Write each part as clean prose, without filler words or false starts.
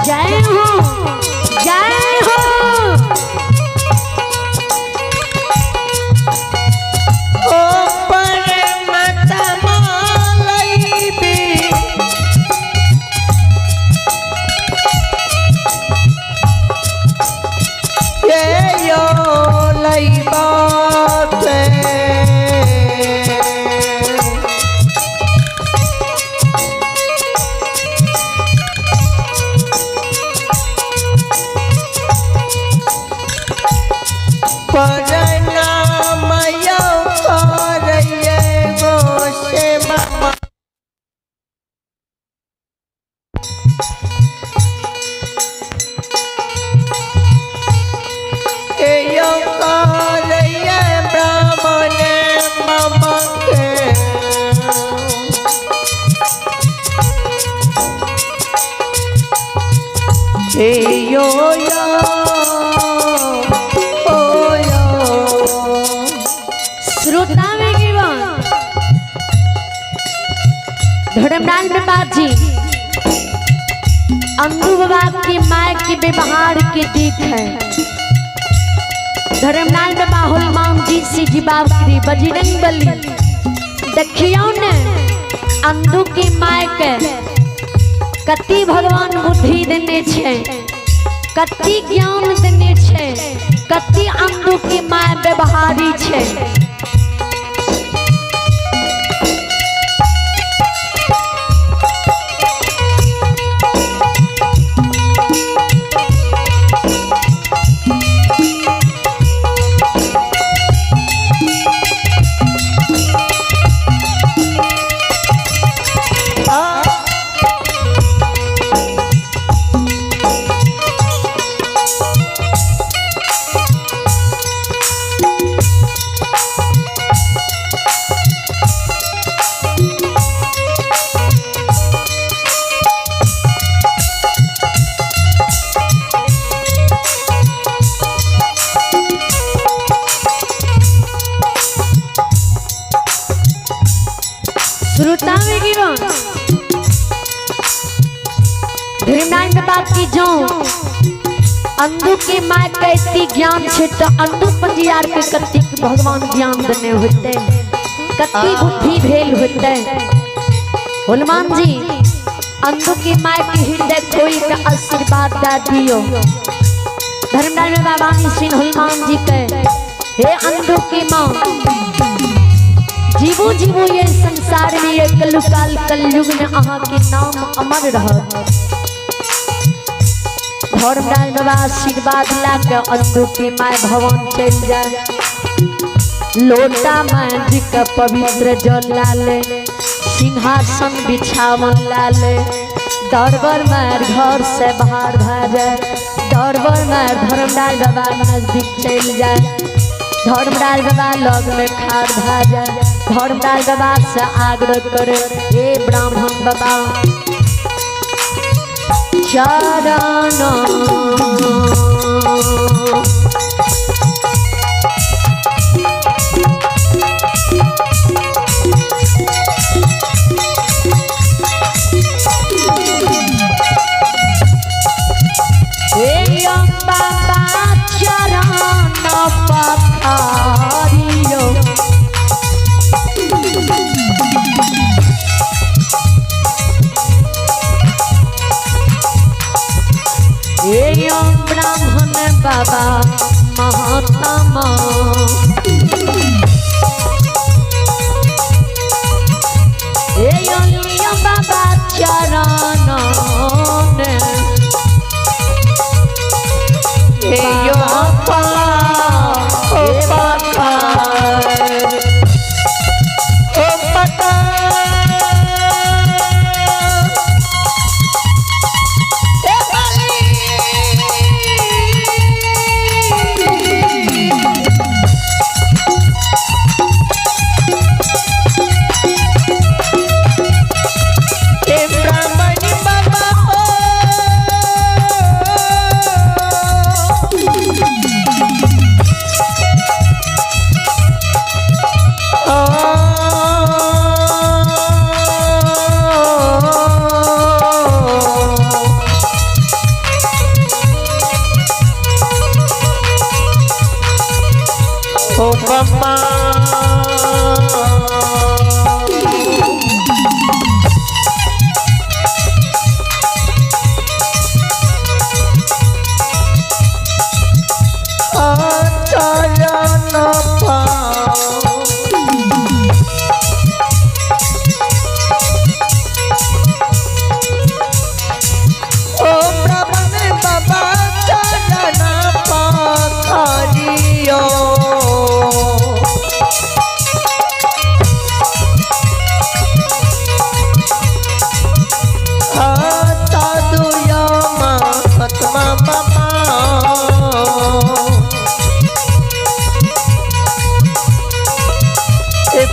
जय हो, जय हो। श्रोता में गिवन धर्मलाल बाबा जी अंदू बाबा की माय के व्यवहार के दीख है। धर्मलाल बाबा हनुमान जी से जीवाब करी बजरंग बली देखियो ने अंदू की माय के कति भगवान बुद्धि देने छे, कति ज्ञान देने छे, कति अंदू की माय व्यवहारी छे। श्रोता में गिवन धर्मनारायण बाबा की जो अंधु के माय कैसी ज्ञान छे तो अंधु पंजियार के कत्ती भगवान ज्ञान देने होते, कत्ती बुद्धि भेल होते। हनुमान जी अंधु की माय के हृदय खोल के आशीर्वाद दा दियो। धर्मनारायण बाबा ने सिंह हनुमान जी के हे अंधु की माँ जीवो जीवो ये संसार में ये कलुकाल कलयुग में अहाँ के नाम अमर रहत। धर्मराज बाबा आशीर्वाद ला के अंधु की my भवन चल जाए। लोटा मांझ के पवित्र जल लाले, सिंहासन बिछावन लाले, दरबार मार घर से बाहर भा जाए। दरबार मार धर्मराज बाबा नजदीक चल जाए। धर्मराज बाबा लग में खार भा जाए। धर्मराज बाबा से आग्रह करे हे ब्राह्मण बाबा चरण हे बाबा चरण पखारियो। हे ब्राह्मण बाबा महात्मा। हे लिया बाबा चरण हे यो पा ओ पाखा ओ पता ए बाली। हे ब्राह्मण बाबा ओ ओ बम्मा। चरण पाओ। ओ ब्राह्मण बाबा चरण पखारियो। साधु यो महात्मा बाबा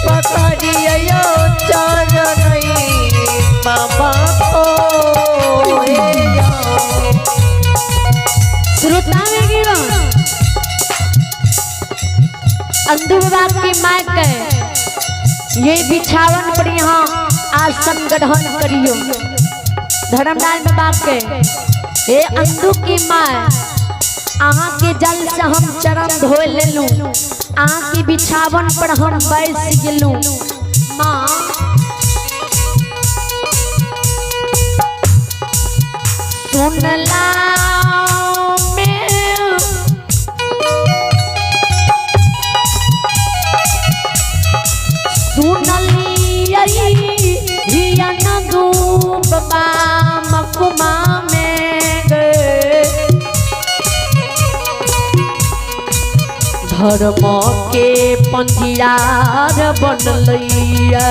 पकड़ियो चरण बाबा को। श्रोता में गिरो अंधु बाबा की माय के ये बिछावन पर यहाँ आसन ग्रहण करियो। धर्मराज बाबा के हे अंधु की माय, अहाँ के जल से हम चरण धो लेलूं, अहाँ के बिछावन पर हम बैस गेलूं। माँ सुनला में सुनलियै मकुमा में गे। धर्म के पंजियार बनलैया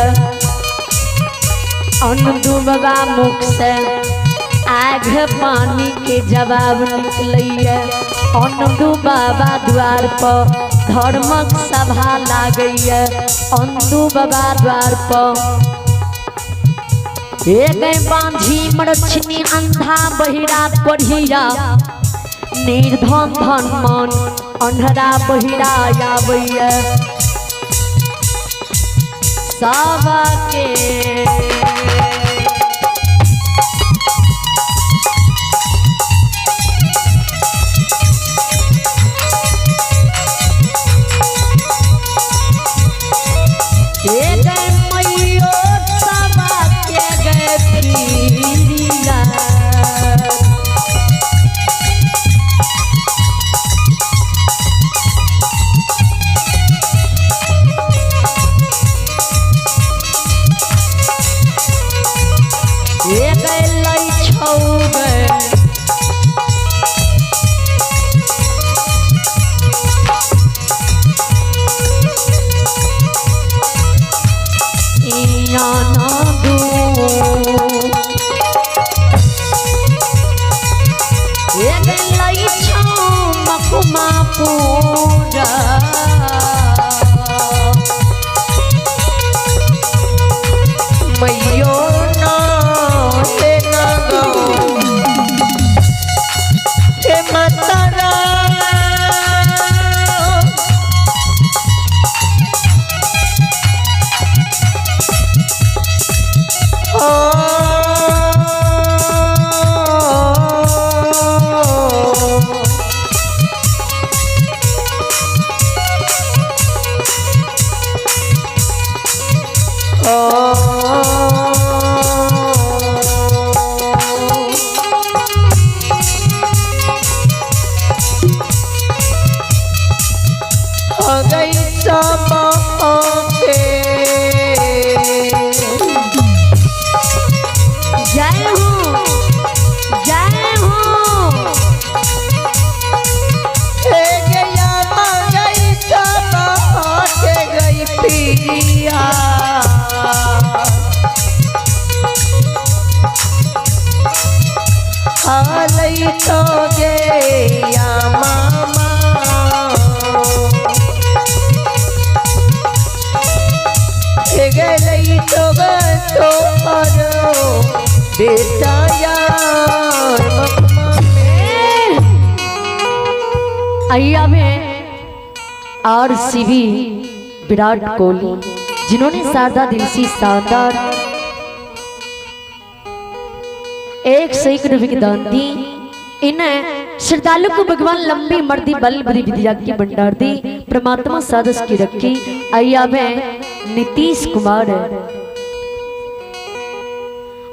अनुदुबा मुख से आग पानी के जवाब निकलैया। अनुदु बाबा द्वार पर धर्मक सभा लागैया। अंदु बाबा द्वार पर एक बांझी मरछनी अंधा बहिरा पढ़िया निर्धन धन मन अन्हरा बहिरा आबैया। सबके हे गए मैयो सबके गए फिरिया। हे गए लै छौ गए इया ना दू। हे गए लै छौ मकुमा पूरा। मैयो ना हे ना गो हे माता राम। ओ गई सब के। जय हो, जय हो। हे गया गई सब के गई पिया। हालई तो गया मामा। गई तो तो बेटा यार मखमा में। अय्या में आरसीबी विराट कोहली, जिन्होंने शारदा दिल से शानदार 101 रुपये की दान दी। इन श्रद्धालु को भगवान लंबी मर्दी बल बुद्धि विद्या की भंडार दी, परमात्मा साधस की रखी। अय्या में नीतीश कुमार है,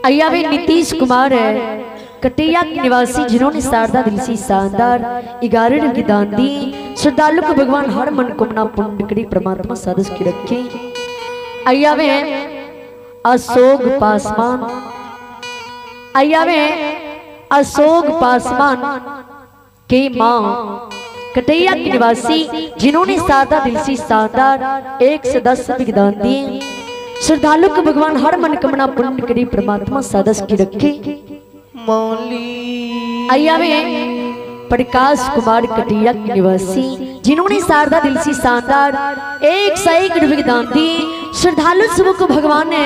अय्या में नीतीश कुमार है, कटिया के निवासी, जिन्होंने शारदा दिल से शानदार 11 रुपये की दान दी। श्रद्धालु को भगवान हर मन को पुण्य करी, परमात्मा साधस की रखी। अय्या में अशोक पासवान, अय्या में अशोक पासवान के माँ कटैया के निवासी, जिन्होंने शारदा दिल से शानदार 1 से 10 रुपये की दान दी। श्रद्धालु को भगवान हर मन कमना पुण्य करी, परमात्मा साधस की रखे। मौली अय्या में प्रकाश कुमार कटिया के निवासी, जिन्होंने शारदा दिल से शानदार 101 रुपये की दान दी। श्रद्धालु सब को भगवान ने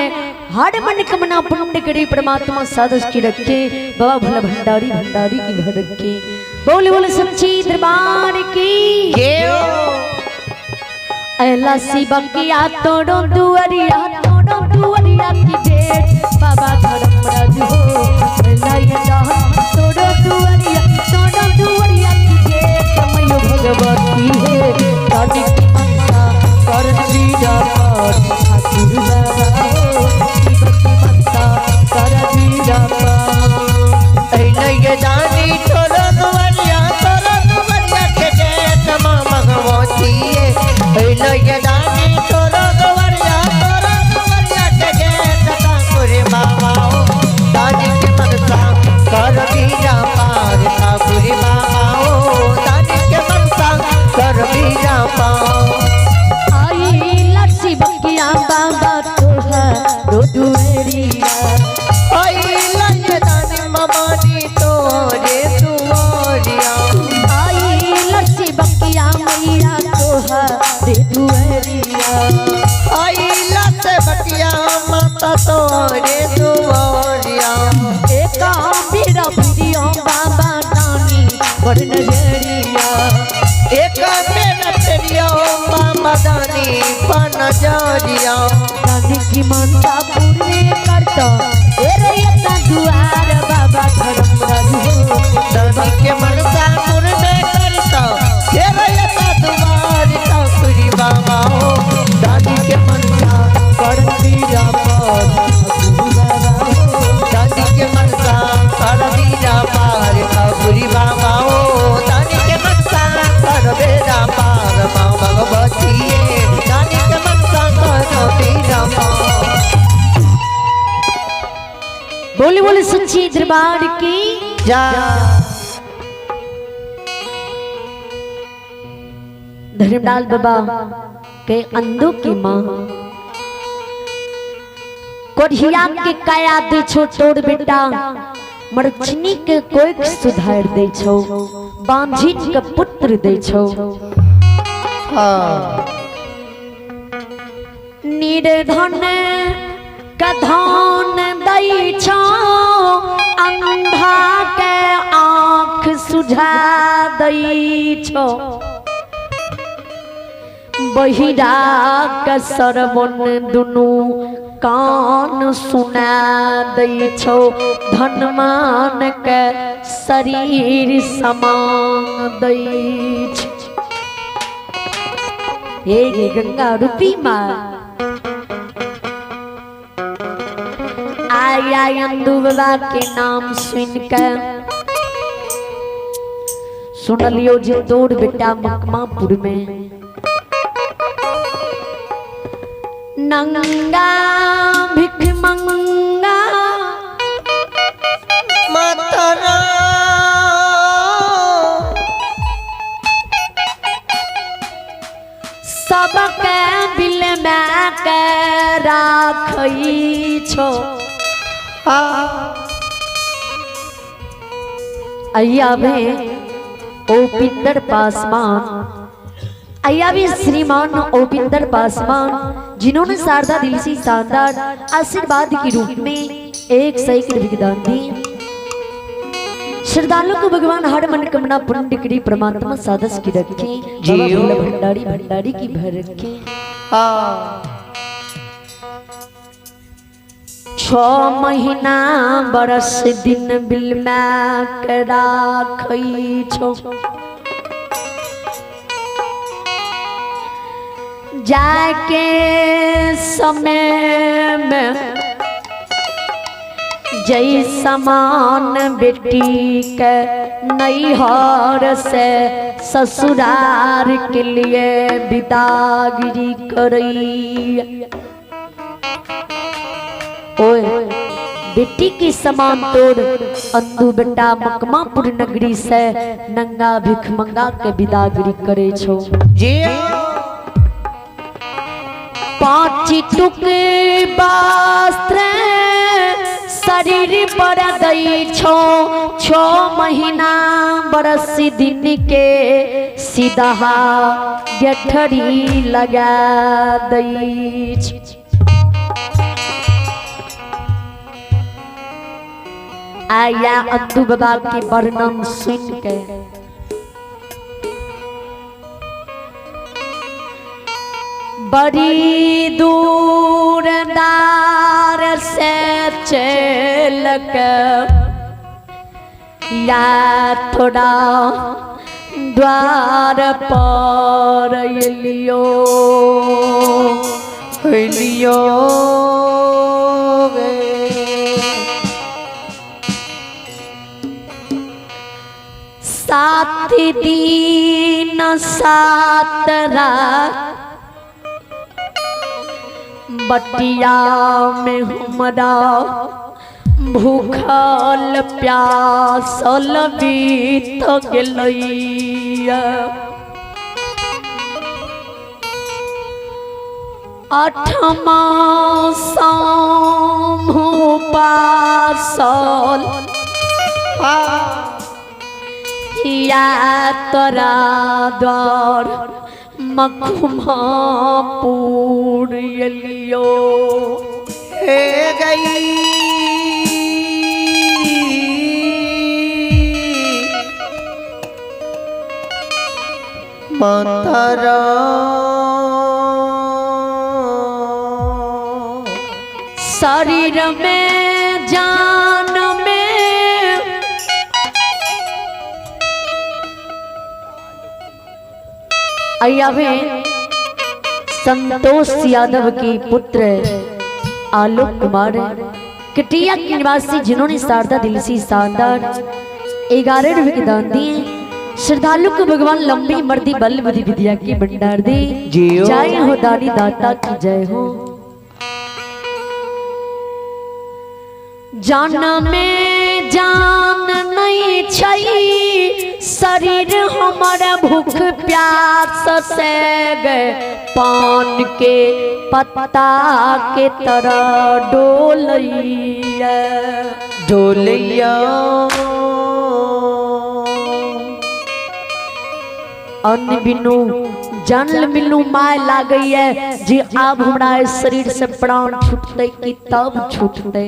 हर मन कमना पुण्य करी, परमात्मा साधस की रखे। बाबा भोला भंडारी भंडारी की भर रखे। बोले बोले सच्ची दरबार की। अला शिवा किया तोड़ो दुआरिया, तोड़ो दुआरिया की भेंट बाबा धर्मराज हो। अला ये जहां तोड़ो दुआरिया, तोड़ो दुआरिया की भेंट मयो भगवती है। रानी की मनसा करण बीजा पार ठाकुर बाबा हो। शिव की मनसा करण बीजा पार। ऐ जानी तोरो दुआरिया, तोरो दुआरिया के गेट मां भगवती है। ऐ जानी तोरो दुआरिया, तोरो दुआरिया के गेट ठाकुर बाबा हो। दानी के मनसा कर बीजा पार ठाकुर बाबा हो। दानी के मनसा कर बीजा पार। आई लक्ष्मी बंगिया बाबा तोहारो दुआरिया। आई लय दानी ममानी तोरे दुआरिया। आई लक्ष्मी बंगिया मैया तोहारे दुआरिया। आई लत बटिया माता तोरे दुआरिया। एका मेरा प्रियो बाबा नानी पर नजरिया। एक मेरा प्रियो मामा दानी पर नजरिया। दानी की मनता पूरी करता तेरे यता दुआर बाबा धर्मराज हो। दानी के मनसा पूर्ण करता तेरे यता दुआर ठाकुर बाबा हो। दानी के मनसा कर बीजा पार ठाकुर बाबा हो। दानी के मनसा कर बीजा पार ठाकुर बाबा हो। दानी के मनसा कर बेरा पार माँ भगवती है। दानी के मनसा कर बीजा पार। बोले बोले सच्ची दरबार की जा। धर्मलाल बाबा के अंधों की माँ कोढ़िया के काया दे छो तोड़ बेटा, मरचनी के कोई सुधार दे छो, बांझिन के पुत्र दे छो। हाँ। निर्धन का धन दई छो, अंधा के आँख सुझा दई छो, बहिरा के सरवन दुनू कान सुना दै छो, धनमान के शरीर समान दै छो। हे गे गंगा रूपी माँ आया अंदू बाबा के नाम सुन के सुन लियो जे तोर बेटा मकमापुर में नंगा भिख मंगा माता सबके बिल में के राखई छो। अय्या ओपिंदर पासवान, अय्या भी श्रीमान ओपिंदर पासवान, जिन्होंने शारदा दिल से शानदार आशीर्वाद के रूप में 100 दान दी। श्रद्धालु को भगवान हर मनोकामना पूर्ण करी, परमात्मा साधस की रखे, बाबा भोला भंडारी भंडारी की भर रखे। 6 महीना बरस दिन बिल में के राखई छो, जाके समय में जय समान बेटी के नैहर से ससुरार के लिए विदागिरी करई। ओए बेटी की समान तोड़ अंदू बेटा मकमापुर नगरी से नंगा भिख मंगा के विदागिरी करे छो। जी 5 टुक वस्त्र शरीर पर दई छो, 6 महीना बरस दिन के सीधा गठरी लगा दई छो। आया अब्दू बाबा के वर्णन सुन के बड़ी दूर दार से चल के या थोड़ा द्वार पर लियो लियो गे। 7 दिन 7 रात बटिया में हमरा भूखल प्यासल बीत गेलैया। 8वां पासल या तोरा द्वार मखुमा पूर लियो हे गई। माता शरीर में जान में अय्यावे संतोष यादव की पुत्र आलोक कुमार कटिया के निवासी, जिन्होंने शारदा दिल से शानदार 11 रुपए के दान दिए। श्रद्धालु को भगवान लंबी मर्दी बल बुद्धि विद्या की भंडार दे। जय हो दानी दाता की जय हो। जान में जान नहीं छई, शरीर हमारा भूख प्यास से गए पान के पत्ता के तरह डोलैया डोलैया। अन्न बिनु जल बिनु my लागैया जे आब हमरा शरीर से प्राण छूटते कि तब छूटते।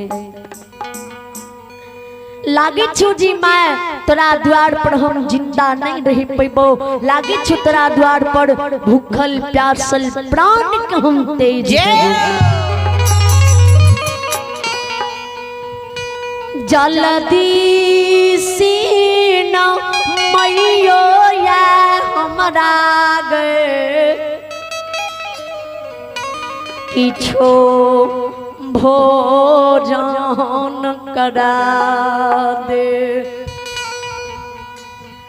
लागे छो जी my तोरा द्वार पर हम जिंदा नहीं रह पैबो, लागे छो तोरा द्वार पर भूखल प्यासल प्राण के हम तेज जल्दी सीना मैयो या हमरा गे किछो भोजन करा दे।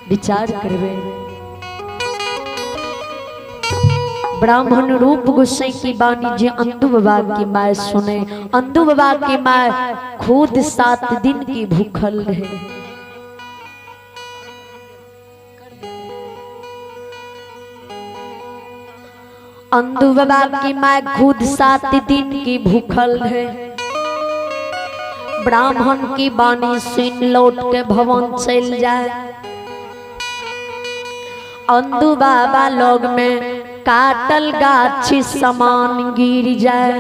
विचार करबे ब्राह्मण रूप गोसाई की वाणी जे अंदू बाबा की माय सुने। अंदू बाबा की माय खुद 7 दिन की भूखल रहे। अंदू बाबा की माय खुद 7 दिन की भूखल रहे। ब्राह्मण की वाणी सुन लौट के भवन चल जाए। अंदू बाबा लोग में काटल गाछी समान गिर जाए।